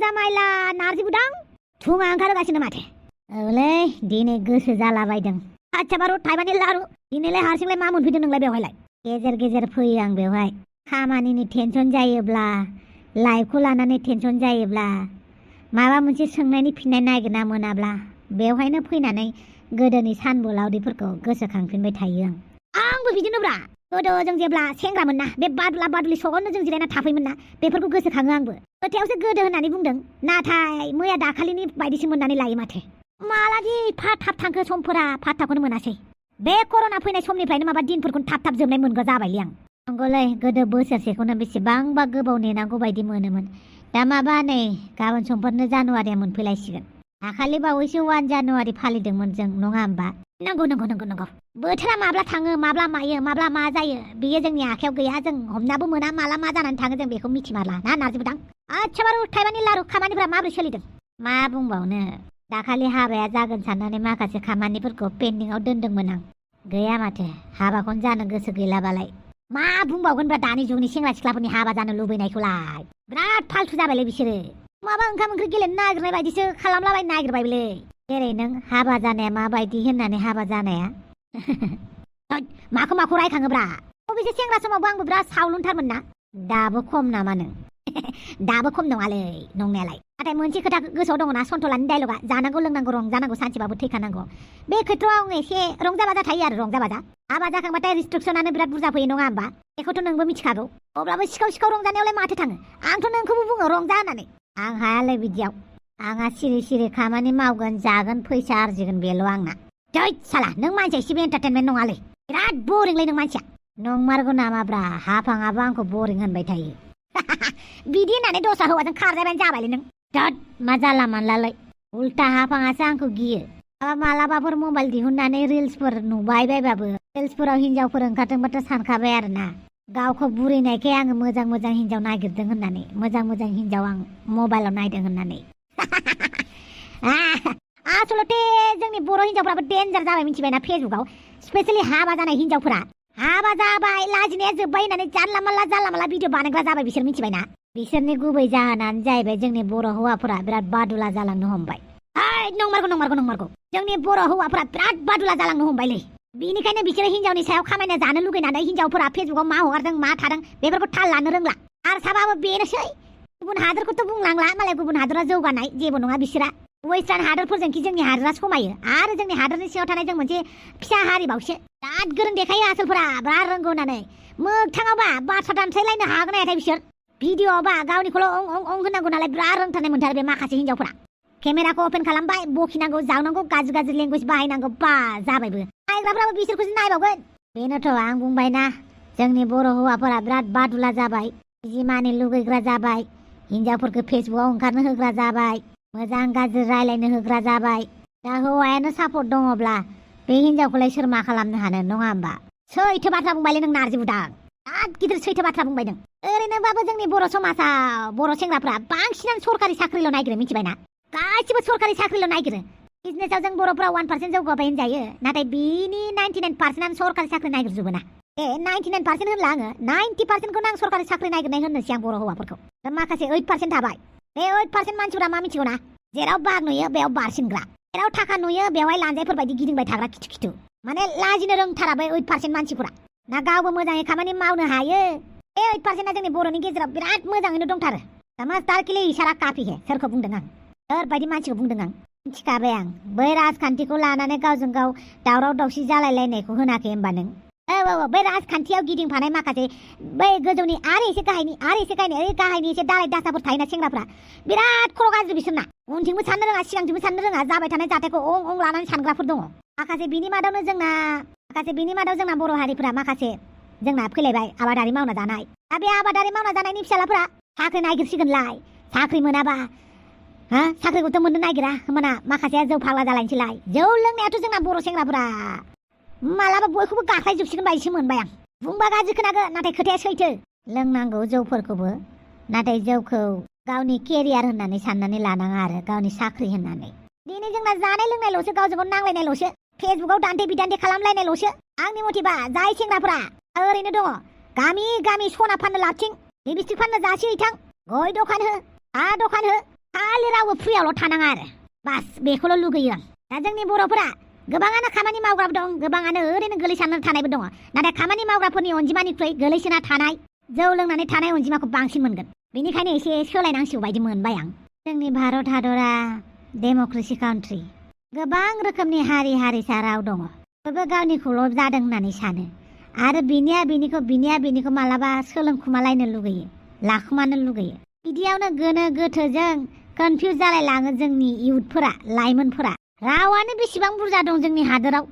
जामायला नारजि बुदां थुङा ओंखारगासिनो माथो औलै दिनै गोसो जालाबायदों आच्छा बारु थाइबानि लारु दिनैलाय हारसिंलाय मा मोनफैदों नोंलाय बेवहायलाय गेजेर गेजेर फैयो आं बेवहाय खामानिनि टेनसन जायोब्ला लाइफखौ लानानै टेनसन जायोब्ला माबा मोनसे सोंनायनि फिननाय नागिरना मोनाब्ला बेवहायनो फैनानै गोदोनि सानबोलावरिफोरखौ गोसोखांफिनबाय थायो आंबो बिदिनोब्रा गोदो जों जेब्ला सेंग्रामोन ना बे बादुला बादुलि सगावनो जों जिरायना थाफैमोन ना बेफोरखौ गोसोखाङो आंबो खोथायावसो गोदो होननानै बुंदों नाथाय मैया दाखालिनि बायदिसो मोननानै लायो माथो मालादि थाब थांखो समफोरा फात्ताखौनो मोनासै बे कर'ना फैनाय समनिफ्रायनो माबा दिनफोरखौनो थाब जोबनाय मोनग्रा जाबायलै आं नंगौलै गोदो बोसोरसेखौनो बेसेबांबा गोबाव नेनांगौ बायदि मोनोमोन दा माबा नै गाबोन समफोरनो जानुवारिया मोनफैलायसिगोन दाखालि बावैसो 1 जानुवारि फालिदोंमोन जों नङा होमबा नंगौ बोथोरा माब्ला थाङो माब्ला मायो माब्ला मा जायो बेयो जोंनि आखायाव गैया जों हमनाबो मोना माला मा जानानै थाङो जों बेखौ मिथिमारला ना नारजि बुदां आच्छा बारु थाइबानि लारु खामानिफोरा माबोरै सोलिदों मा बुंबावनो दाखालि हाबाया जागोन साननानै माखासे खामानिफोरखौ पेन्डिंआव दोनदोंमोन आं गैया माथो हाबाखौनो जानो गोसो गैलाबालाय मा बुंबावगोनब्रा दानि जुगनि सेंग्रा सिख्लाफोरनि हाबा जानो लुबैनायखौलाय बिराद फाल्थु जाबायलै बिसोरो माबा ओंखाम ओंख्रि गेलेनो नागिरनाय बायदिसो खालामलाबायनो नागिरबायलै जेरै नों हाबा जानाया माबायदि होननानै हाबा जानाया माखौ रायखाङोब्रा अबेसे सेंग्रा समावबो आंबो बिराद सावलुनथारमोन ना दाबो खम नामा नों दाबो खम नङालै नंनायालाय नाथाय मोनसे खोथा गोसोआव दङ ना सन्थलानि डायलगा जानांगौ लोंनांगौ रंजानांगौ सानसेबाबो थैखानांगौ बे खोथायाव आं एसे रंजा बाजा थायो आरो रंजा बाजा हाबा जाखांबाथाय रिस्ट्रिक्सनानो बिराद बुरजा फैयो नङा होमबा बेखौथ' नोंबो मिथिखागौ अब्लाबो सिखाव रंजानायावलाय माथो थाङो आंथ' नोंखौबो बुङो रंजा होननानै आं हायालै बिदियाव आंहा सिरि खामानि मावगोन जागोन फैसा आरजिगोन बेल' आंना जै साला नों मानसिया एसेबो एन्टारटेनमेन्ट नङालै बिराद बरिंलै नों मानसिया नंमारगौ नामाब्रा हाफाङाबो आंखौ बरिं होनबाय थायो बिदि होननानै दस्रा हौवाजों खारजाबायानो जाबायलै नों दद मा जाला मानलालै उल्टा हाफाङासो आंखौ गियो मालाबाफोर मबाइल दिहुननानै रिल्सफोर नुबाय बायबाबो रिल्सफोराव हिनजावफोर ओंखारदोंबाथ' सानखाबाय आरोना गावखौ बुरिनायखाय आङो मोजां हिनजाव नागिरदों होननानै मोजां हिनजाव आं मबाइलाव नायदों होननानै आसलथे जोंनि बर' हिनजावफ्राबो डेन्जार जाबाय मिथिबायना फेसबुकाव स्पेशेलि हाबा जानाय हिनजावफोरा हाबा जाबाय लाजिनाया जोब्बाय होननानै जानला मानला भिडिअ बानायग्रा जाबाय बिसोर मिथिबायना बिसोरनि गुबै जाहोनानो जाहैबाय जोंनि बर' हौवाफोरा बिराद बादुला जालांनो हमबाय नंमारगौ जोंनि बर' हौवाफोरा बिराद बादुला जालांनो हमबायलै बिनिखायनो बिसोरो हिनजावनि सायाव खामायना जानो लुगैनानै हिनजावफोरा फेसबुकाव मा हगारदों मा थादों बेफोरखौ थाल लानो रोंला आरो साबाबो बेनोसै गुबुन हादोरखौथ' बुंलांला मालाय गुबुन हादरा जौगानाय जेबो नङा बिसोरा वेस्टार्न हादोरफोरजोंखि जोंनि हादोरा समायो आरो जोंनि हादोरनि सिङाव थानाय जों मोनसे फिसा हारिबावसो बिराद गोरों देखायो आसलफोरा बिराद रोंगौ होननानै मोगथाङावबा बाथ्रा दानस्लायलायनो हागोन हायाथाय बिसोर भिडिअ'आवबा गावनिखौल' अं होनांगौ नालाय बिराद रोंथारनाय मोनथारो बे माखासे हिनजावफोरा केमेराखौ अपेन खालामबाय बखिनांगौ जावनांगौ गाज्रि लेंगुवेज बाहायनांगौ बा जाबायबो नायग्राफ्राबो बिसोरखौसो नायबावगोन बेनोथ' आं बुंबायना जोंनि बर' हौवाफोरा बिराद बादुला जाबाय जि माने लुगैग्रा जाबाय हिनजावफोरखौ फेसबुकाव ओंखारनो होग्रा जाबाय मोजां गाज्रि रायलायनो होग्रा जाबाय दा हौवायानो सापर्ट दङब्ला बे हिनजावखौलाय सोर मा खालामनो हानो नङा होमबा सैथो बाथ्रा बुंबायलै नों नारजि बुदां बिराद गिदिर सैथो बाथ्रा बुंबाय नों ओरैनोबाबो जोंनि बर' समाजाव बर' सेंग्राफ्रा बांसिनानो सरकारि साख्रिल' नागिरो मिथिबायना गासिबो सरकारि साख्रिल' नागिरो बिजनेसाव जों बर'फ्रा 1% जौगाबाय होनजायो नाथाय बिनि 99%आनो सरकारि साख्रि नागिरजोबोना 99% होनला आङो 90%खौनो आं सरकारि साख्रि नागिरनाय होननोसै आं बर' हौवाफोरखौ दा माखासे 8% थाबाय बे 8% मानसिफोरा मा मिथिगौ ना जेराव बार नुयो बेयाव बारसिनग्रा जेराव थाखा नुयो बेवहाय लान्जायफोर बायदि गिदिंबाय थाग्रा खिथु माने लाजिनो रोंथारा बे 8% मानसिफोरा ना गावबो मोजाङै खामानि मावनो हायो बे 8%आ जोंनि बर'नि गेजेराव बिराद मोजाङैनो दंथारो समझदार के लिए इशारा काफी है सोरखौ बुंदों आं सोरबायदि मानसिखौ बुंदों आं मिथिखाबाय आं बै राजखान्थिखौ लानानै गावजों गाव दावराव दावसि जालायलायनायखौ होनाखै होमबा नों औ बै राजखान्थियाव गिदिंफानाय माखासे बै गोजौनि आरो एसे गाहायनि ओरै गाहायनि एसे दालाय दासाफोर थायोना सेंग्राफ्रा बिराद खर' गाज्रि बिसोरना उनथिंबो साननो रोङा सिगांथिंबो साननो रोङा जाबाय थानाय जाथायखौ अं लानानै सानग्राफोर दङ माखासे बिनि मादाव जोंना बर' हारिफोरा माखासे जोंना फैलायबाय आबादारि मावना जानाय दा बे आबादारि मावना जानायनि फिसालाफोरा साख्रि नागिरसिगोनलाय साख्रि मोनाबा साख्रिखौथ' मोननो नागिरा होमबाना माखासेया जौ फाग्ला जालायनोसैलाय जौ लोंनायाथ' जोंना बर' सेंग्राफोरा मालाबा बयखौबो गाख्लायजोबसिगोन बायदिसो मोनबाय आं बुंबा गाज्रि खोनागोन नाथाय खोथाया सैथो लोंनांगौ जौफोरखौबो नाथाय जौखौ गावनि केरियार होननानै साननानै लानाङा आरो गावनि साख्रि होननानै दिनै जोंना जानाय लोंनायल'सो गावजों गाव नांलायनायल'सो फेसबुकाव दान्थे बिदान्थे खालामलायनायल'सो आंनि मथेबा जाय सेंग्राफोरा ओरैनो दङ गामि सना फाननो लाबथिं लिपस्टिक फाननो जासिहैथां गय दखान हो साहा दखान हो खालि रावबो फ्रियावल' थानाङा आरो बास बेखौल' लुगैयो आं दा जोंनि बर'फोरा गोबाङानो खामानि मावग्राबो दं गोबाङानो ओरैनो गोलैसोनानै थानायबो दङ नाथाय खामानि मावग्राफोरनि अनजिमानिख्रुइ गोलैसोना थानाय जौ लोंनानै थानाय अनजिमाखौ बांसिन मोनगोन बेनिखायनो एसे सोलायनांसिगौ बायदि मोनबाय आं जोंनि भारत हादरा डेम'क्रेसि कान्ट्रि गोबां रोखोमनि हारि हारिसा राव दङ बयबो गावनिखौल' जादों होननानै सानो आरो बिनिया बिनिखौ मालाबा सोलोंखुमालायनो लुगैयो लाखुमानो लुगैयो बिदियावनो गोनो गोथोजों कनफिउज जालायलाङो जोंनि इयुथफोरा लाइमोनफोरा रावानो बेसेबां बुरजा दं जोंनि हादोराव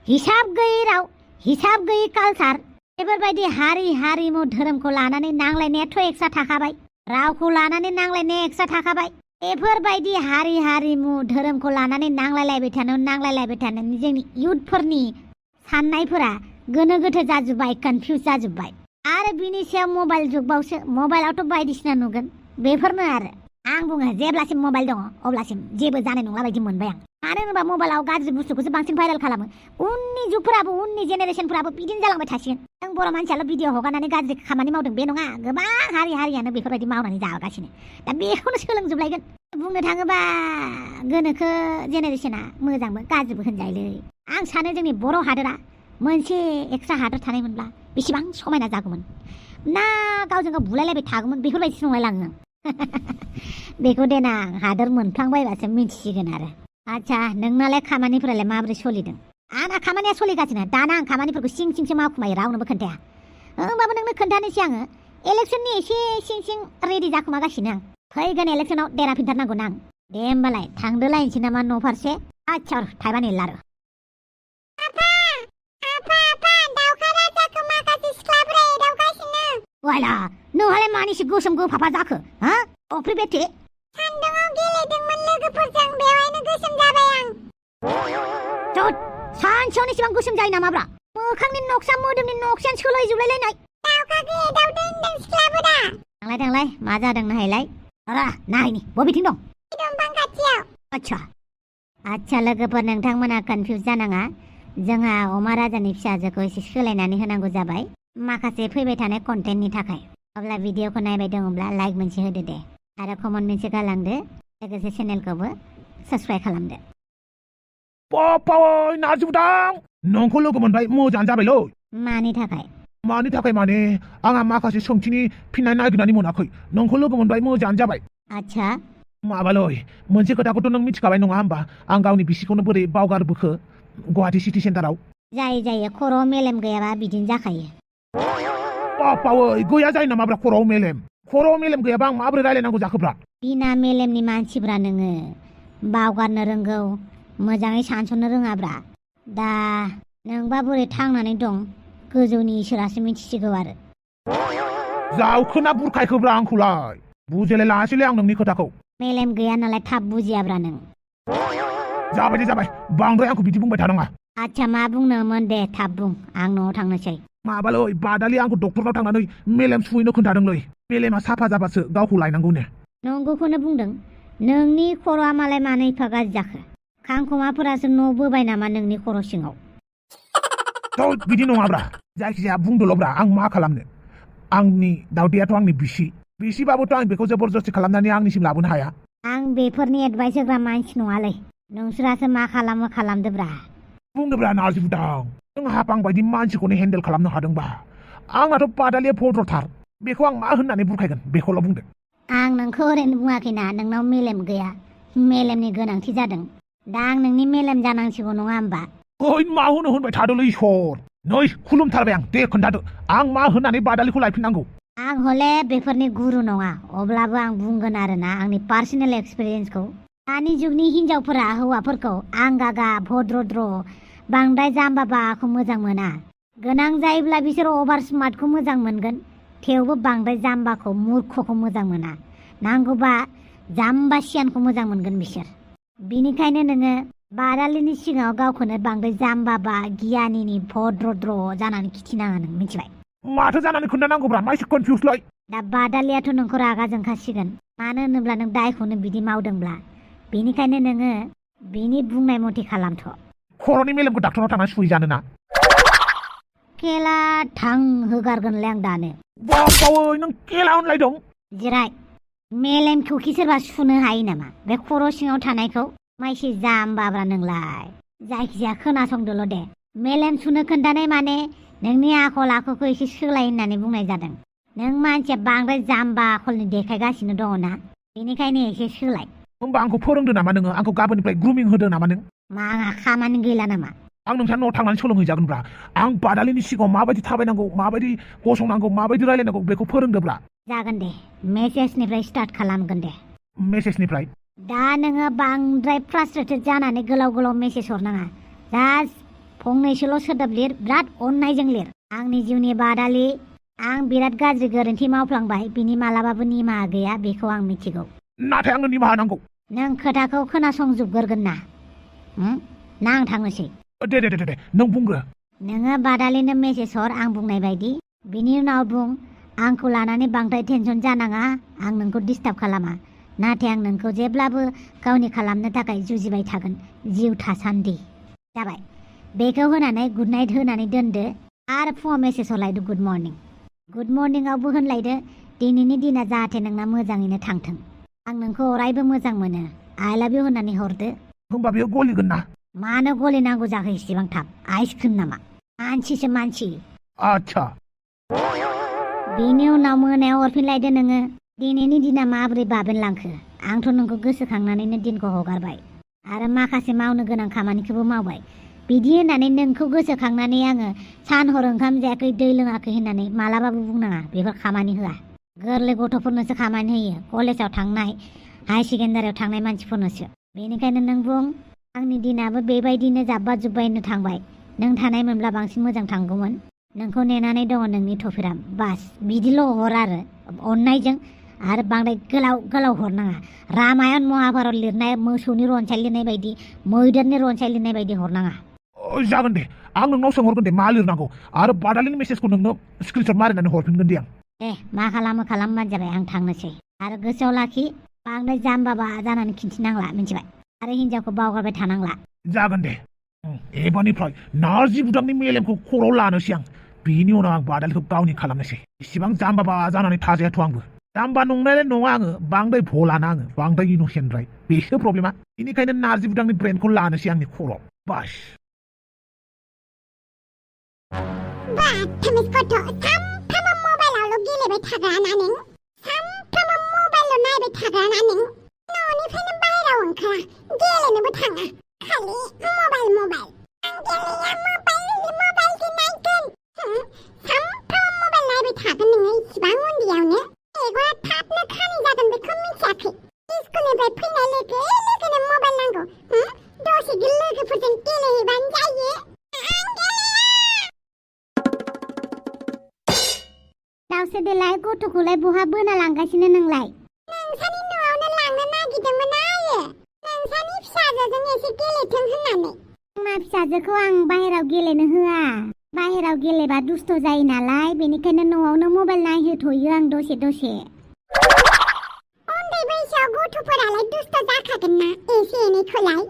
हिसाब गैयै राव हिसाब गैयै कालचार बेफोरबायदि हारि हारिमु धोरोमखौ लानानै नांलायनायाथ' एक्सट्रा थाखाबाय रावखौ लानानै नांलायनाया एक्सट्रा थाखाबाय बेफोरबायदि हारि हारिमु धोरोमखौ लानानै नांलायलायबाय थानानै जोंनि इयुथफोरनि साननायफोरा गोनो गोथो जाजोब्बाय कनफिउज जाजोब्बाय आरो बिनि सायाव मबाइल जुगबावसो मबाइलावथ' बायदिसिना नुगोन बेफोरनो आरो आं बुङो जेब्लासिम मबाइल दङ अब्लासिम जेबो जानाय नंला बायदि मोनबाय आं मानो होनोबा मबाइलाव गाज्रि बुस्थुखौसो बांसिन भाइरेल खालामो उननि जुगफोराबो उननि जेनेरेसनफोराबो बिदिनो जालांबाय थासिगोन जों बर' मानसियाल' भिडिअ हगारनानै गाज्रि खामानि मावदों बे नङा गोबां हारियानो बेफोरबायदि मावनानै जागासिनो दा बेखौनो सोलोंजोबलायगोन बुंनो थाङोबा गोनोखो जेनेरेसना मोजांबो गाज्रिबो होनजायोलै आं सानो जोंनि बर' हादोरा मोनसे एक्सट्रा हादोर थानायमोनब्ला बेसेबां समायना जागौमोन ना गावजों गाव बुलायलायबाय थागौमोन बेफोरबायदिसो नंलायलाङो आं बेखौ देनां हादोर मोनफ्लांबायबासो मिथिसिगोन आरो आच्छा नोंनालाय खामानिफोरालाय माबोरै सोलिदों आंना खामानिया सोलिगासिनो दाना आं खामानिफोरखौ सिंसो मावखुमायो रावनोबो खोन्थाया होमबाबो नोंनो खोन्थानोसै आङो इलेक्सननि एसे सिं रेडि जाखुमागासिनो आं फैगोन इलेक्सनाव देरहाफिनथारनांगौ आं दे होमबालाय थांदोलायनोसै नामा न' फारसे आच्छा थाइबा नेला आरो वाला नोंहालाय मानिसो गोसोम गोफाफा जाखो हा अफ्रि बेटे सान्दुङाव गेलेदोंमोन लोगोफोरजों बेवहायनो गोसोम जाबाय आं जद सानसेयावनो इसेबां गोसोम जायो नामाब्रा मोखांनि नक्सा मोदोमनि नक्सायानो सोलायजोबलायलायनाय दाउखा गेदावदों होनदों सिख्लाफोरा थांलाय मा जादों नायलाय र नायनि बबेथिं दं दंफां खाथियाव आच्छा लोगोफोर नोंथांमोना कनफिउज जानाङा जोंहा अमा राजानि फिसाजोखौ एसे सोलायनानै होनांगौ जाबाय माखासे फैबाय थानाय कन्टेन्टनि थाखाय अब्ला भिडिअखौ नायबाय दङब्ला लाइक मोनसे होदो दे आरो कमेन्ट मोनसे गालांदो लोगोसे चेनेलखौबो साबस्क्राइब खालामदो बापाय नाजुदां नोंखौ लोगो मोनबाय मोजां जाबायलै मानि थाखाय माने आंहा माखासे सोंथिनि फिननाय नागिरनानै मोनाखै नोंखौ लोगो मोनबाय मोजां जाबाय आच्छा माबालै मोनसे खोथाखौथ' नों मिथिखाबाय नङा होमबा आं गावनि बिसिखौनो बोरै बावगारबोखो गुवाहाटी सिटी सेन्टाराव जायो खर' मेलेम गैयाबा बिदिनो जाखायो बापाय गैया जायो नामाब्रा खर'आव मेलेम गैयाबा आं माबोरै रायलायनांगौ जाखोब्रा बिना मेलेमनि मानसिब्रा नोङो बावगारनो रोंगौ मोजाङै सानस'नो रोङाब्रा दा नोंबा बोरै थांनानै दं गोजौनि इसोरासो मिथिसिगौ आरो जावखोना बुरखायखोब्रा आंखौलाय बुजिलाय लासैलै आं नोंनि खोथाखौ मेलेम गैया नालाय थाब बुजियाब्रा नों जाबाय बांद्राय आंखौ बिदि बुंबाय थानाङा आच्छा मा बुंनोमोन दे थाब बुं आं न'आव थांनोसै माबालै बादालि आंखौ डक्टरनाव थांनानै मेलेम सुहैनो खोन्थादोंलै मेलेमा साफा जाबासो गावखौ लायनांगौनो नंगौखौनो बुंदों नोंनि खर'आ मालाय मानो एफा गाज्रि जाखो खांखमाफोरासो न' बोबाय नामा नोंनि खर' सिङाव बिदि नङाब्रा जायखिजाया बुंदोल'ब्रा आं मा खालामनो आंनि दावदैयाथ' आंनि बिसिबाबोथ' आं बेखौ जबरदस्ति खालामनानै आंनिसिम लाबोनो हाया आं बेफोरनि एडभाइस होग्रा मानसि नङालै नोंसोरासो मा खालामो खालामदोब्रा बुंदोब्रा नार्जि बुदां नों हापां बायदि मानसिखौनो हेन्डेल खालामनो हादोंबा आंनाथ' बादालिया भद्रथार बेखौ आं मा होननानै बुरखायगोन बेखौल' बुंदो आं नोंखौ ओरैनो बुङाखैना नोंनाव मेलेम गैया मेलेमनि गोनांथि जादों दा आं नोंनि मेलेम जानांसिगौ नङा होमबा ओइ मा होनबाय थादोलै इसर नै खुलुमथारबाय आं दे खोन्थादो आं मा होननानै बादालिखौ लायफिननांगौ आं हले बेफोरनि गुरु नङा अब्लाबो आं बुंगोन आरोना आंनि पार्सनेल एक्सपिरियेन्सखौ दानि जुगनि हिनजावफोरा हौवाफोरखौ आंगागा भद्रद्र बांद्राय जाम्बाबाखौ मोजां मोना गोनां जायोब्ला बिसोर अभार स्मार्टखौ मोजां मोनगोन थेवबो बांद्राय जाम्बाखौ मूर्खखौ मोजां मोना नांगौबा जाम्बा सियानखौ मोजां मोनगोन बिसोर बिनिखायनो नोङो बादालिनि सिगाङाव गावखौनो बांद्राय जाम्बाबा गियानिनि भद्रद्र जानानै खिथिनाङा नों मिथिबाय माथो जानानै खोन्थानांगौब्रा मा एसे कनफिउसलै दा बादालियाथ' नोंखौ रागा जोंखासिगोन मानो होनोब्ला नों दायखौनो बिदि मावदोंब्ला बेनिखायनो नोङो बिनि बुंनाय मथे खालामथ' खर'नि मेलेमखौ डाक्टरनाव थांनानै सुहैजानो ना केला थां होगारगोनलै आं दानो बावै नों केला होनलायदों जिराय मेलेमखौखि सोरबा सुनो हायो नामा बे खर' सिङाव थानायखौ माइसि जाम्बाब्रा नोंलाय जायखिजाया खोनासंदोल' दे मेलेम सुनो खोन्थानाय माने नोंनि आखल आखुखौ एसे सोलाय होननानै बुंनाय जादों नों मानसिया बांद्राय जाम्बा आखलनि देखायगासिनो दङ ना बेनिखायनो एसे सोलाय होमबा आंखौ फोरोंदो नामा नोङो आंखौ गाबोननिफ्राय ग्रुमिं होदो नामा नों मा आंहा खामानि गैला नामा आं नोंसानि न'आव थांनानै सोलोंहैजागोनब्रा आं बादालिनि सिगाङाव माबायदि थाबायनांगौ माबायदि गसंनांगौ माबायदि रायलायनांगौ बेखौ फोरोंदोब्रा जागोन दे मेसेजनिफ्राय स्टार्ट खालामगोन दे मेसेजनिफ्राय दा नोङो बांद्राय फ्रास्ट्रेटेड जानानै गोलाव गोलाव मेसेज हरनाङा जास्ट फंनैसोल' सोदोब लिर बिराद अननायजों लिर आंनि जिउनि बादालि आं बिराद गाज्रि गोरोन्थि मावफ्लांबाय बिनि मालाबाबो निमाहा गैया बेखौ आं मिथिगौ नाथाय आंनो निमाहा नांगौ नों खोथाखौ खोनासंजोबगोरगोन ना आं थांनोसै दे दे दे दे नों बुंग्रो नोङो बादालिनो मेसेज हर आं बुंनाय बायदि बिनि उनाव बुं आंखौ लानानै बांद्राय टेनसन जानाङा आं नोंखौ डिस्टार्ब खालामा नाथाय आं नोंखौ जेब्लाबो गावनि खालामनो थाखाय जुजिबाय थागोन जिउ थासान्दि जाबाय बेखौ होनानै गुड नाइट होनानै दोनदो आरो फुङाव मेसेज हरलायदो गुड मर्निंआवबो होनलायदो दिनैनि दिना जाहाथे नोंना मोजाङैनो थांथों आं नोंखौ अरायबो मोजां मोनो आइ लाभ इउ होननानै हरदो होमबा बेयो गलिगोन ना मानो गलिनांगौ जाखो इसेबां थाब आइसक्रिम नामा मानसिसो मानसि आच्छा बेनि उनाव मोनायाव हरफिनलायदो नोङो दिनैनि दिना माबोरै बाबेनलांखो आंथ' नोंखौ गोसोखांनानैनो दिनखौ हगारबाय आरो माखासे मावनो गोनां खामानिखौबो मावबाय बिदि होननानै नोंखौ गोसोखांनानै आङो सान हर ओंखाम जायाखै दै लोङाखै होननानै मालाबाबो बुंनाङा बेफोर खामानि होआ गोरलै गथ'फोरनोसो खामानि होयो कलेजाव थांनाय हाई सेकेन्डारियाव थांनाय मानसिफोरनोसो बेनिखायनो नों बुं आंनि दिनाबो बेबायदिनो जाब्बा जुब्बायैनो थांबाय नों थानाय मोनब्ला बांसिन मोजां थांगौमोन नोंखौ नेनानै दङ नोंनि टफिराम बास बिदिल' हर आरो अननायजों आरो बांद्राय गोलाव गोलाव हरनाङा रामायण महाभारत लिरनाय मोसौनि रनसाय लिरनाय बायदि मैदेरनि रनसाय लिरनाय बायदि हरनाङा जागोन दे आं नोंनाव सोंहरगोन दे मा लिरनांगौ आरो बादालिनि मेसेजखौ नोंनो स्क्रिनशट मारिनानै हरफिनगोन दे आं दे मा खालामो खालामबानो जाबाय आं थांनोसै आरो गोसोआव लाखि बांद्राय जाम्बाबा जानानै खिन्थिनांला मिथिबाय आरो हिनजावखौ बावगारबाय थानांला जागोन दे एबारनिफ्राय नारजि बुदांनि मेलेमखौ खर'आव लानोसै आं बिनि उनाव आं बादालिखौ गावनि खालामनोसै इसिबां जाम्बाबा जानानै थाजायाथ' आंबो जाम्बा नंनायलाय नङा आङो बांद्राय भलाना आङो बांद्राय इन'सेन्टद्राय बेसो प्रब्लेमा बेनिखायनो नारजि बुदांनि ब्रेनखौ लानोसै आंनि खर'आव बास बाथामिस गथ' सामफ्रामबो मबाइलावल' गेलेबाय थाग्राना नों सामफ्रामबो मबाइलल' नायबाय थाग्राना नों न'निफ्रायनो बाहेराव ओंखारा गेलेनोबो थाङा खालि मबाइल आं गेलेया मबाइलसो नायगोन सामफ्रामबो मबाइल नायबाय थागोन नोङो इसिबां उन्दैयावनो मेगना थाबनो खानि जागोन बेखौ मिथियाखै स्कुलनिफ्राय फैनाय लोगो लोगोनो मबाइल नांगौ दसे लोगोफोरजों गेलेहैबानो जायो दावसे देलाय गथ'खौलाय बहा बोना लांगासिनो नोंलाय नोंसानि न'आवनो लांनो नागिरदोंमोन आयो नोंसानि फिसाजोजों एसे गेलेथों होननानै आंना फिसाजोखौ आं बाहेराव गेलेनो होआ बाहेराव गेलेबा दुस्थ' जायो नालाय बेनिखायनो न'आवनो मबाइल नायहोथ'यो आं दसे उन्दै बैसोआव गथ'फोरालाय दुस्थ' जाखागोन ना एसे एनैखौलाय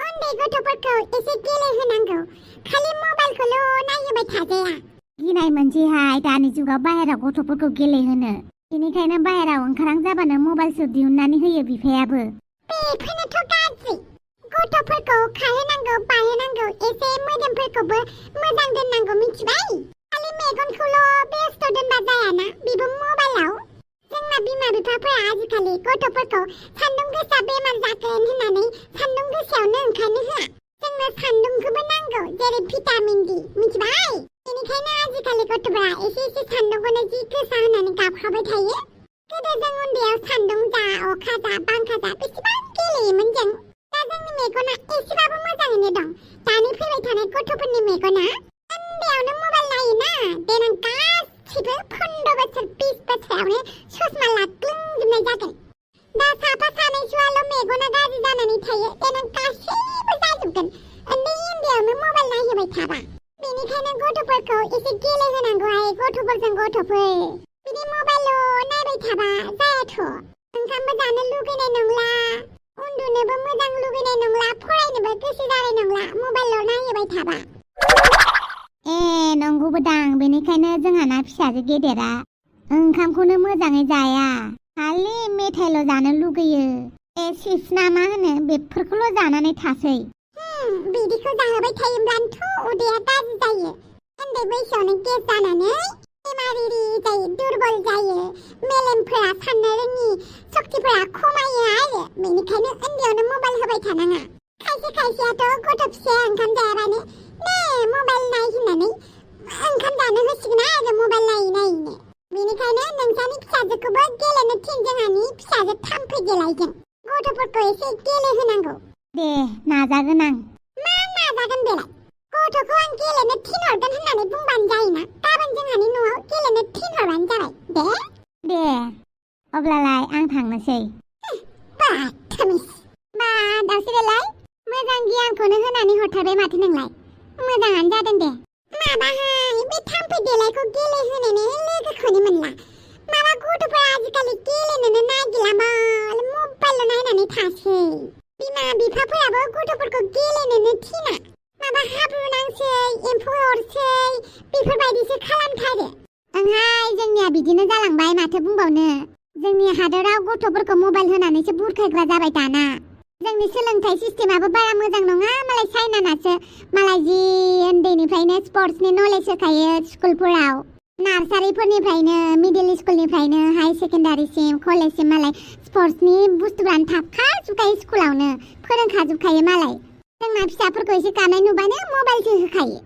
उन्दै गथ'फोरखौ एसे गेलेहोनांगौ खालि मबाइलखौल' नायहोबाय थाजाया गिनाय मोनसेहाय दानि जुगाव बाहेराव गथ'फोरखौ गेलेहोनो बेनिखायनो बाहेराव ओंखारां जाबानो मबाइलसो दिहुननानै होयो बिफायाबो बेफोरनोथ' गाज्रि गथ'फोरखौ खाहोनांगौ बाहोनांगौ एसे मोदोमफोरखौबो मोजां दोननांगौ मिथिबाय खालि मेगनखौल' बेस्थ' दोनबा जायाना बेबो मबाइलाव जोंना बिमा बिफाफोरा आजिखालि गथ'फोरखौ सान्दुं गोसा बेमार जागोन होननानै सान्दुं गोसायावनो ओंखारनो होआ जोंनो सान्दुंखौबो नांगौ जेरै भिटामिन डि मिथिबाय बेनिखायनो आजिखालि गथ'फोरा एसे सान्दुंखौनो जि गोसा होननानै गाबखाबाय थायो गोदो जों उन्दैयाव सान्दुं जा अखा जा बांखा जा बेसेबां गेलेयोमोन जों दा जोंनि मेगना एसेबाबो मोजाङैनो दं दानि फैबाय थानाय गथ'फोरनि मेगना उन्दैयावनो मबाइल नायोना देनां गासिबो 15 बोसोर 20 बोसोरावनो ससमा लाग्लुंजोबनाय जागोन दा साफा सानैसोआल' मेगना गाज्रि जानानै थायो देनां गासैबो जाजोबगोन उन्दैयावनो मबाइल नायहोबाय थाबा बेनिखायनो गथ'फोरखौ एसे गेलेहोनांगौहाय गथ'फोरजों गथ'फोर बिदि मबाइलल' नायबाय थाबा जायाथ' ओंखामबो जानो लुगैनाय नंला उन्दुनोबो मोजां लुगैनाय नंला फरायनोबो गोसो जानाय नंला मबाइलल' नायहोबाय थाबा नंगौबो दां बेनिखायनो जोंहाना फिसाजो गेदेरा ओंखामखौनो मोजाङै जाया खालि मेथाइल' जानो लुगैयो चिप्स ना मा होनो बेफोरखौल' जानानै थासै बिदिखौ जाहोबाय थायोब्लानोथ' उदैया गाज्रि जायो उन्दै बैसोआवनो गेस जानानै बेमारि जायो दुरबल जायो मेलेमफोरा साननो रोङि सक्तिफोरा खमायो आरो बेनिखायनो उन्दैयावनो मबाइल होबाय थानाङा खायसेयाथ' गथ' फिसाया ओंखाम जायाबानो नै मबाइल नाय होननानै ओंखाम जानो होसिगोन आरो मबाइल नायैनो बेनिखायनो नोंसानि फिसाजोखौबो गेलेनो थिन जोंहानि फिसाजो थाम्फै गेलायजों गथ'फोरखौ एसे गेलेहोनांगौ दे नाजागोन आं मा नाजागोन बेलाय गथ'खौ आं गेलेनो थिनहरगोन होननानै बुंबानो जायोना गाबोन जोंहानि न'आव गेलेनो थिनहरबानो जाबाय दे अब्लालाय आं थांनोसै बा दावस्रिलाय मोजां गियानखौनो होनानै हरथारबाय माथो नोंलाय मोजाङानो जादों दे माबाहाय बे थाम्फै देलायखौ गेलेहोनोनो लोगोखौनो मोनला माबा गथ'फोरा आजिखालि गेलेनोनो नागिरला बाल मबाइल नायनानै थासै बिमा बिफाफोराबो गथ'फोरखौ गेलेनोनो थिना माबा हाब्रु नांसै एम्फौ अरसै बेफोरबायदिसो खालामथारो ओंहाय जोंनिया बिदिनो जालांबाय माथो बुंबावनो जोंनि हादराव गथ'फोरखौ मबाइल होनानैसो बुरखायग्रा जाबाय दाना जोंनि सोलोंथाइ सिस्टेमाबो बारा मोजां नङा मालाय चाइनानासो मालाय जि उन्दैनिफ्रायनो स्पर्ट्सनि नलेज होखायो स्कुलफोराव नार्सारिफोरनिफ्रायनो मिडिल स्कुलनिफ्रायनो हाई सेकेन्डारिसिम कलेजसिम मालाय स्पर्ट्सनि बुस्थुफ्रानो थाखाजोबखायो स्कुलावनो फोरोंखाजोबखायो मालाय जोंना फिसाफोरखौ एसे गानाय नुबानो मबाइलसो होखायो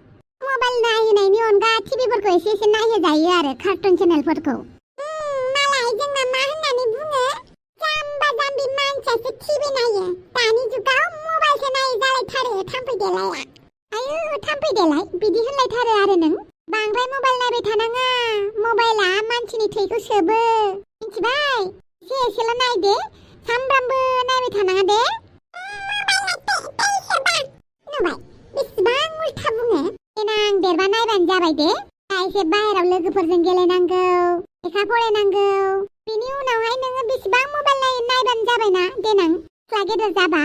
मबाइल नायहोनायनि अनगा टिभिफोरखौ एसे नायहोजायो आरो कार्टुन चेनेलफोरखौ मालाय जोंना मा होननानै बुङो जाम्बा जाम्बि मानसियासो टिभि नायो दानि जुगाव मबाइलसो नायो जालायथारो थाम्फै देलाया आयु थाम्फै देलाय बिदि होनलायथारो आरो नों बांद्राय मबाइल नायबाय थानाङा मबाइला मानसिनि थैखौ सोबो मिथिबाय एसेल' नाय दे सामफ्रामबो नायबाय थानाङा दे नुबाय बेसेबां उल्था बुङो देनां देरबा नायबानो जाबाय दे एसे बाहेराव लोगोफोरजों गेलेनांगौ लेखा फरायनांगौ बिनि उनावहाय नोङो बेसेबां मबाइल नायबानो जाबायना देनां फिसा गेदेर जाबा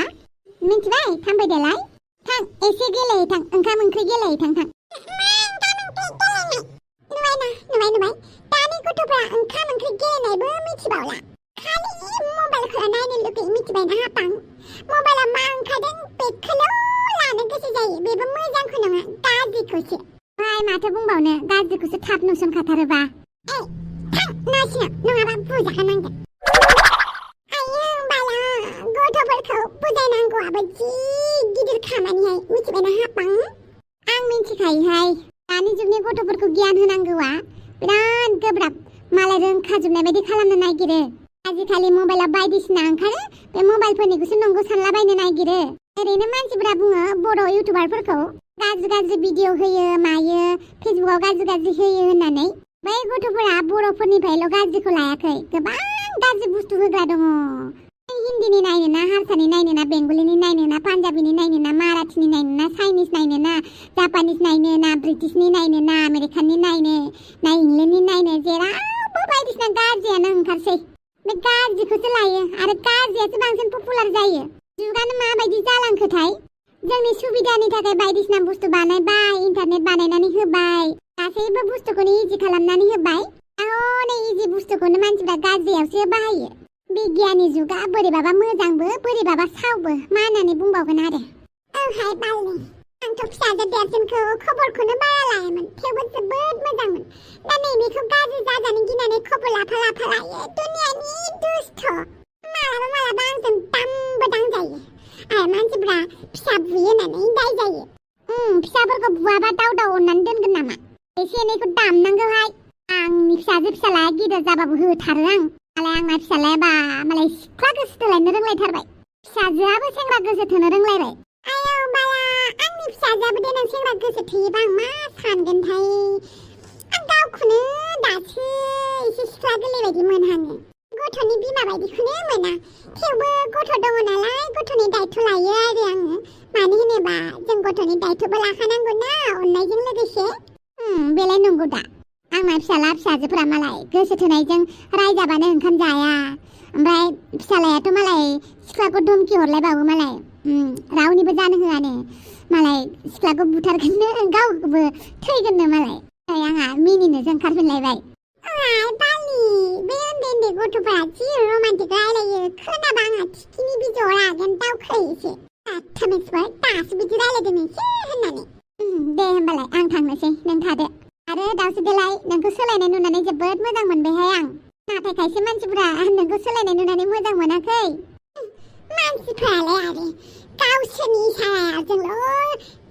मिथिबाय थाम्फै देलाय थां एसे गेलेयै थां ओंखाम ओंख्रि गेलेयै थां नुबाय दानि गथ'फ्रा ओंखाम ओंख्रि गेलेनायबो मिथिबावला खालि मबाइलखौ नायनो लुगैयो मिथिबायना हापां मबाइला मा ओंखारदों बेखौल' लानो गोसो जायो बेबो मोजांखौ नङा गाज्रिखौसो बाय माथो बुंबावनो गाज्रिखौसो थाब नुसनखाथारोबा थां नासिना नङाबा बुजाखानांगोन आयौ बाला गथ'फोरखौ बुजायनांगौआबो जि गिदिर खामानिहाय मिथिबायना हापां आं मिथिखायोहाय दानि जुगनि गथ'फोरखौ गियान होनांगौआ बिराद गोब्राब मालाय रोंखाजोबनाय बायदि खालामनो नागिरो आजिखालि मबाइलाव बायदिसिना ओंखारो बे मबाइलफोरनिखौसो नंगौ सानलाबायनो नागिरो ओरैनो मानसिफोरा बुङो बर' इउटुबारफोरखौ गाज्रि भिडिअ होयो मायो फेसबुकाव गाज्रि होयो होननानै बै गथ'फोरा बर'फोरनिफ्रायल' गाज्रिखौ लायाखै गोबां गाज्रि बुस्थु होग्रा दङ हिन्दीनि नायनो ना हारसानि नायनो ना बेंगलिनि नायनो ना पान्जाबिनि नायनो ना माराठीनि नायनो ना चाइनिस नायनो ना जापानिस नायनो ना ब्रिटिशनि नायनो ना आमेरिकाननि नायनो ना इंलेन्डनि नायनो जेरावबो बायदिसिना गाज्रियानो ओंखारसै बे गाज्रिखौसो लायो आरो गाज्रियासो बांसिन पपुलार जायो जुगानो माबायदि जालांखोथाय जोंनि सुबिदानि थाखाय बायदिसिना बुस्थु बानायबाय इन्टारनेट बानायनानै होबाय गासैबो बुस्थुखौनो इजि खालामनानै होबाय हनै इजि बुस्थुखौनो मानसिफ्रा गाज्रियावसो बाहायो बिगियाननि जुगा बोरैबाबा मोजांबो बोरैबाबा सावबो मा होननानै बुंबावगोन आरो औहाय बालनि आंथ' फिसाजो देरसिनखौ खबरखौनो बारा लायामोन थेवबो जोबोद मोजांमोन दा नैबेखौ गाज्रि जाजानो गिनानै खबर लाफा लायो दुनियानि दुस्थ मालाबा आंजों दामबो दांजायो आरो मानसिफ्रा फिसा बुयो होननानै दाय जायो फिसाफोरखौ बुवाबा दाव अननानै दोनगोन नामा एसे एनैखौ दामनांगौहाय आंनि फिसालाया गिदिर जाबाबो होथारो आं मालाय आंना फिसालायाबा मालाय सिख्ला गोसो थोलायनो रोंलायथारबाय फिसाजोआबो सेंग्रा गोसो थोनो रोंलायबाय आयौ बाला आंनि फिसाजोआबो देनां सेंग्रा गोसो थोयोबा आं मा सानगोनथाय आं गावखौनो दासो एसे सिख्ला गोरलै बायदि मोनहाङो गथ'नि बिमा बायदिखौनो मोना थेवबो गथ' दङ नालाय गथ'नि दायथ' लायो आरो आङो मानो होनोबा जों गथ'नि दायथ'बो लाखानांगौ ना अननायजों लोगोसे बेलाय नंगौ दा आंना फिसाजोफोरा मालाय गोसो थोनायजों रायजाबानो ओंखाम जाया ओमफ्राय फिसालायाथ' मालाय सिख्लाखौ धमकि हरलायबावो मालाय रावनिबो जानो होआनो मालाय सिख्लाखौ बुथारगोननो गावबो थैगोननो मालाय आंहा मिनिनोसो ओंखारफिनलायबाय बालि बे उन्दै गथ'फोरा जि रमान्टिक रायलायो खोनाबा आंहा थिखिनि बिजौआव रागायानो दावखोयोसो आथा मानसिफोर दासो बिदि रायलायदों नोंसो होननानै दे होमबालाय आं थांनोसै नों थादो आरो दावसो देलाय नोंखौ सोलायनाय नुनानै जोबोद मोजां मोनबायहाय आं नाथाय खायसे मानसिफोरा नोंखौ सोलायनाय नुनानै मोजां मोनाखै मानसिफोरालाय आरो गावसोरनि इसाराजोंल'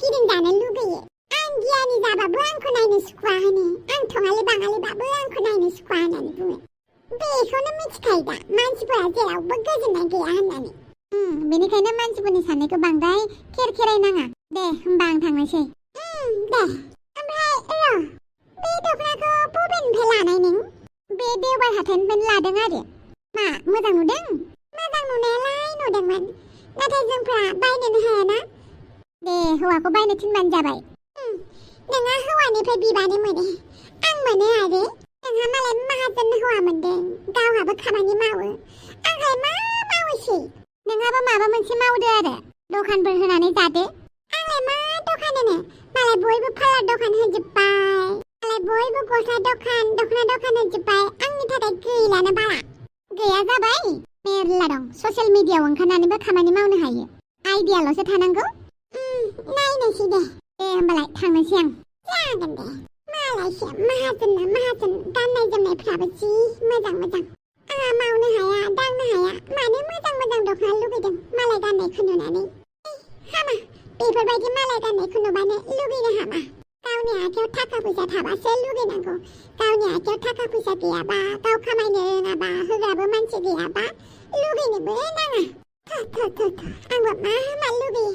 गिदिंजानो लुगैयो आं गियानि जाबाबो आंखौ नायनो सुखुवा होनो आं थङालि बाङालिबाबो आंखौ नायनो सुखुवा होननानै बुङो बेखौनो मिथिखायो दा मानसिफोरा जेरावबो गोजोननाय गैया होननानै बेनिखायनो मानसिफोरनि साननायखौ बांद्राय खेरखेरायनाङा दे होमबा आं थांनोसै दे ओमफ्राय र' बे दख'नाखौ बबेनिफ्राय लानाय नों बे देवबार हाथाइनिफ्रायनो लादों आरो मा मोजां नुदों मोजां नुनायालाय नुदोंमोन नाथाय जोंफोरा बायनोनो हायाना दे हौवाखौ बायनो थिनबानो जाबाय नोंहा हौवानिफ्राय बिबानो मोनो आं मोनो आरो नोंहा मालाय माहाजोन हौवा मोनदों गावहाबो खामानि मावो आंहाय मा मावोसै नोंहाबो माबा मोनसे मावदो आरो दखानफोर होनानै जादो आंलाय मा दखान होनो मालाय बयबो पार्लार दखान होजोब्बाय मालाय बयबो गस्ला दखान दख'ना दखान होजोब्बाय आंनि थाखाय गैलानो बारा गैया जाबाय मेरला दं ससियेल मिडियाआव ओंखारनानैबो खामानि मावनो हायो आइडियाल'सो थानांगौ नायनोसै दे होमबालाय थांनोसै आं जागोन दे मालायसो माहाजोनना माहाजोन गाननाय जोमनायफ्राबो जि मोजां मोजां आंहा मावनो हाया दांनो हाया मानो मोजां मोजां दख'ना लुगैदों मालाय गाननायखौ नुनानै हामा बेफोरबायदि मालाय गाननायखौ नुबानो लुगैनो हामा गावनि आखायाव थाखा फैसा थाबासो लुगैनांगौ गावनि आखायाव थाखा फैसा गैयाबा गाव खामायनो रोङाबा होग्राबो मानसि गैयाबा लुगैनोबो नाङा आंबो मा लुगैयो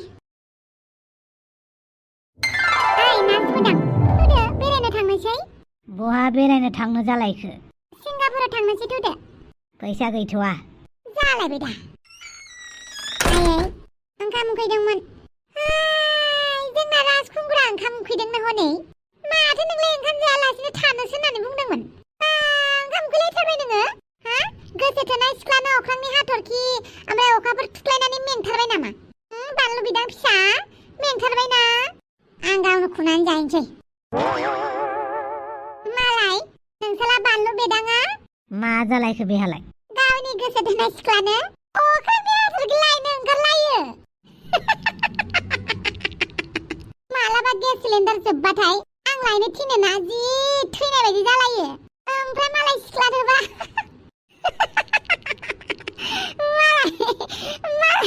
नाजबोदां थुदो बेरायनो थांनोसै बहा बेरायनो थांनो जालायखो सिंगापुराव थांनोसै थुदो फैसा गैथ'वा जालायबाय दा आयै ओंखाम उखैदोंमोन जोंना राजखुंगुरा ओंखाम उखैदोंनो हनै माथो नोंलाय ओंखाम जायालासिनो थानोसो होननानै बुंदोंमोन ओंखाम उखैलायथारबाय नोङो हा गोसो थोनाय सिख्लानो अख्रांनि हाथरखि ओमफ्राय अखाफोर थुख्लायनानै मेंथारबाय नामा बानलु बिदां फिसा मेंथारबाय ना आं गावनो खुनानै जाहैनोसै मालाय नोंसोला बानलु बेदाङा मा जालायखो बेहालाय गावनि गोसो थोनाय सिख्लानो अख्रांनि हाथरखि लायनो ओंखारलायो मालाबा गेस सिलिन्डार जोबबाथाय आं लायनो थिनो ना जि थैनाय बायदि जालायो ओमफ्राय मालाय सिख्लानोबा मालाय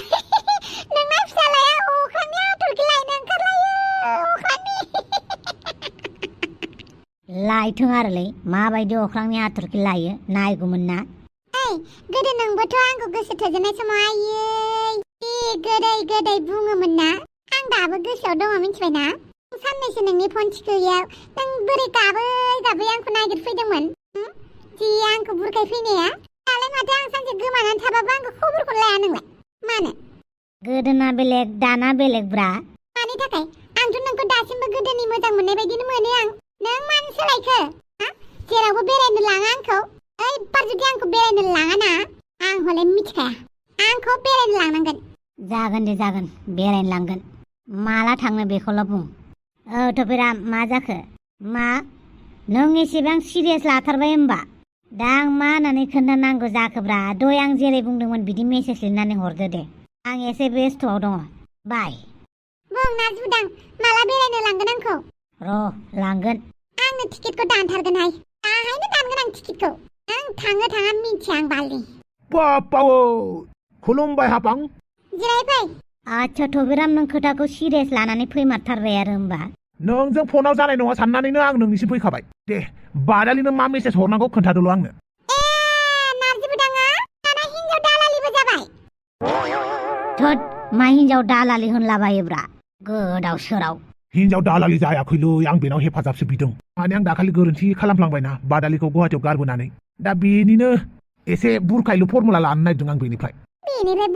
नोंना फिसालाया अख्रांनि हाथरखि लायनो ओंखारलायो लायथों आरोलै माबायदि अख्रांनि हाथरखि लायो नायगौमोन ना गोदो नोंबोथ' आंखौ गोसो थोजेननाय समाव आयै जि गोदै गोदै बुङोमोन ना आं दाबो गोसोआव दङ मिथिबायना साननैसो नोंनि फन थिखोयैयाव नों बोरै गाबै गाबै आंखौ नागिरफैदोंमोन जि आंखौ बुरखायफैनाया दालाय माथो आं सानसे गोमानानै थाबाबो आंखौ खबरखौ लाया नोंलाय मानो गोदोना बेलेग दाना बेलेग ब्रा मानि थाखाय आंथ' नोंखौ दासिमबो गोदोनि मोजां मोननाय बायदिनो मोनो आं नों मानो सोलायखो जेरावबो बेरायनो लाङा आंखौ ओइबार जुदि आंखौ बेरायनो लाङाना आं हले मिथिखाया आंखौ बेरायनो लांनांगोन जागोन दे जागोन बेरायनो लांगोन माला थांनो बेखौल' बुं थफेरा मा जाखो मा नों एसेबां सिरियास लाथारबाय होमबा दा आं मा होननानै खोन्थानांगौ जाखोब्रा दय आं जेरै बुंदोंमोन बिदि मेसेज लिरनानै हरदो दे आं एसे बेस्थ'आव दङ बाय बुं नाजुदां माला बेरायनो लांगोन आंखौ र' लांगोन आंनो टिकेटखौ दानथारगोनहाय दाहायनो दानगोन आं टिकेटखौ नों थाङो थाङा मिथिया आं बालि बापावो खुलुमबाय हापां जिरायफै आच्छा थबिराम नों खोथाखौ सिरियास लानानै फैमारथारबाय आरो होमबा नोंजों फनाव जानाय नङा साननानैनो आं नोंनिसिम फैखाबाय दे बादालिनो मा मेसेज हरनांगौ खोन्थादोल' आंनो नारजिबोदाङा दाना हिन्जाव दालालिबो जाबाय थोद मा हिन्जाव दालालि होनलाबायोब्रा गोदाव सोराव हिन्जाव दालालि जायाखैलै आं बेनाव हेफाजाबसो बिदों माने आं दाखालि गोरोन्थि खालामफ्लांबायना बादालिखौ गुवाहाटियाव गारबोनानै दा बेनिनो एसे बुरखायलु फर्मुला लानो नागिरदों आं बेनिफ्राय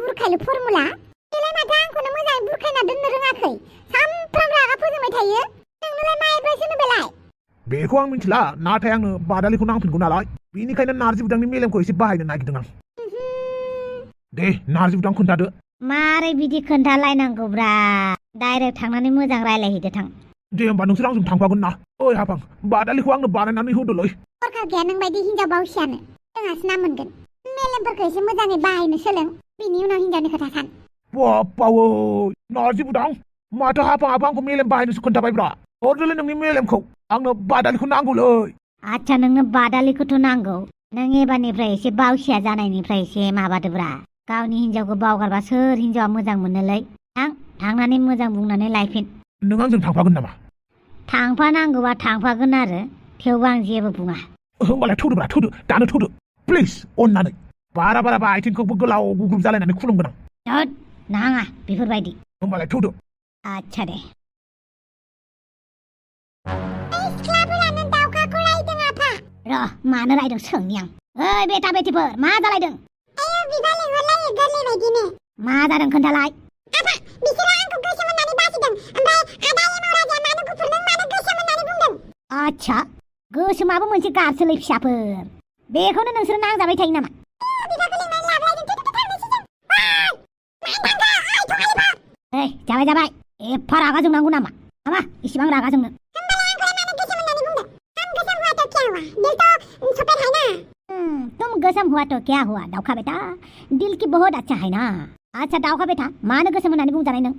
बुरखायलु फर्मुला बेलाय माथो आंखौनो मोजाङै बुरखायना दोननो रोङाखै सामफ्राम रागा फोजोंबाय थायो नोंनोलाय मा एडभाइस होनो बेलाय बेखौ आं मिथिला नाथाय आंनो बादालिखौ नांफिनगौ नालाय बेनिखायनो नारजि बुदांनि मेलेमखौ एसे बाहायनो नागिरदों आं दे नारजि बुदां खोन्थादो मारै बिदि खोन्थालायनांगौब्रा डाइरेक्ट थांनानै मोजां रायलायहैदो थां दे होमबा नोंसोर आंजों थांफागोन ना ओइ हाफां बादालिखौ आंनो बानायनानै होदोलै दरखार गैया नों बायदि हिन्जाव बावसियानो जोंहासो ना मोनगोन मेलेमफोरखौ एसे मोजाङै बाहायनो सोलों बिनि उनाव हिनजावनि खोथा सान बापावो नार्जि बुदां माथो हाफां हाफांखौ मेलेम बाहायनोसो खोन्थाबायब्रा हरदोलै नोंनि मेलेमखौ आंनो बादालिखौ नांगौलै आच्छा नोंनो बादालिखौथ' नांगौ नों एबारनिफ्राय एसे बावसिया जानायनिफ्राय एसे माबादोब्रा गावनि हिनजावखौ बावगारबा सोर हिनजावा मोजां मोननोलै थांनानै मोजां बुंनानै लायफिन नों आंजों थांफागोन नामा थांफानांगौबा थांफागोन आरो थेवबो आं जेबो बुङा होमबालाय थौदोब्रा थौदो दानो थौदो प्लिज अननानै बारा बाराबा आथिंखौबो गोलाव गुग्रुब जालायनानै खुलुमगोन आं थोद नाङा बेफोरबायदि होमबालाय थौदो आच्छा दे सिख्लाफोरानो दाउखाखौ रायदों आफा र' मानो रायदों सोंनि आं ओइ बेटा बेटिफोर मा जालायदों आयौ बिफा लिंहरलायो गोरलै बायदिनो मा जादों खोन्थालाय आफा बिसोरो आंखौ गोसोम होननानै बासिदों ओमफ्राय आदा एमाव राजाया मानो गुफुर नों मानो गोसोम होननानै बुंदों आच्छा गोसोमाबो मोनसे गारसोलै फिसाफोर बेखौनो नोंसोर नांजाबाय थायो नामा बिफाखौ लिंनानै लाबोलायदों थु थांनोसै जों ओइ जाबाय एफा रागा जोंनांगौ नामा हामा इसिबां रागा जोंनो तुम गसम हुआ तो क्या हुआ दाउखा बेटा दिल की बहुत अच्छा है ना अच्छा दाउखा बेटा मानो गोसोम होननानै बुंजानाय नों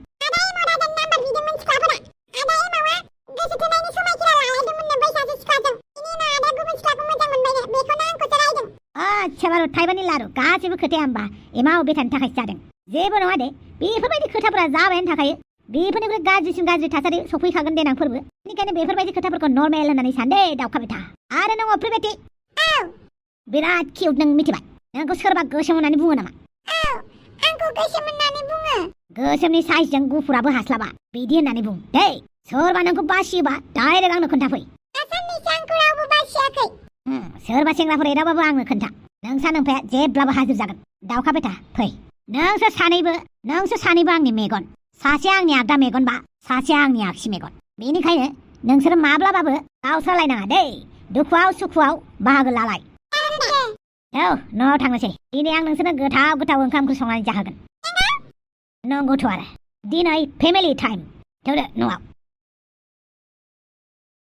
आच्छा बारु थाइबानि लारु गासैबो खोथाया होमबा एमाव बेटानि थाखायसो जादों जेबो नङा दे बेफोरबायदि खोथाफोरा जाबायानो थाखायो बेफोरनिफ्राय गाज्रिसिन गाज्रि थासारि सफैखागोन देनांफोरबो बेनिखायनो बेफोरबायदि खोथाफोरखौ नर्मेल होननानै सान दे दाउखा बेटा आरो नों अफ्रि बेटी बिराद किउट नों मिथिबाय नोंखौ सोरबा गोसोम होननानै बुङो नामा आंखौ गोसोम होननानै बुङो गोसोमनि साइजजों गुफुराबो हास्लाबा बिदि होननानै बुं दे सोरबा नोंखौ बासियोबा डाइरेक्ट आंनो खोन्थाफै आसामनिसो आंखौ रावबो बासियाखै सोरबा सेंग्राफोर एदावबाबो आंनो खोन्था नोंसा नोंफाया जेब्लाबो हाजिर जागोन दाउखा बेटा फै नोंसोर सानैबो आंनि मेगन सासेया आंनि आगदा मेगनबा सासेया आंनि आगसि मेगन बेनिखायनो नोंसोर माब्लाबाबो गावस्रालायनाङा दै दुखुआव सुखुआव बाहागो लालाय औ न'आव थांनोसै दिनै आं नोंसोरनो गोथाव गोथाव ओंखाम ओंख्रि संनानै जाहोगोन नंगौथ' आरो दिनै फेमिलि टाइम थौदो न'आव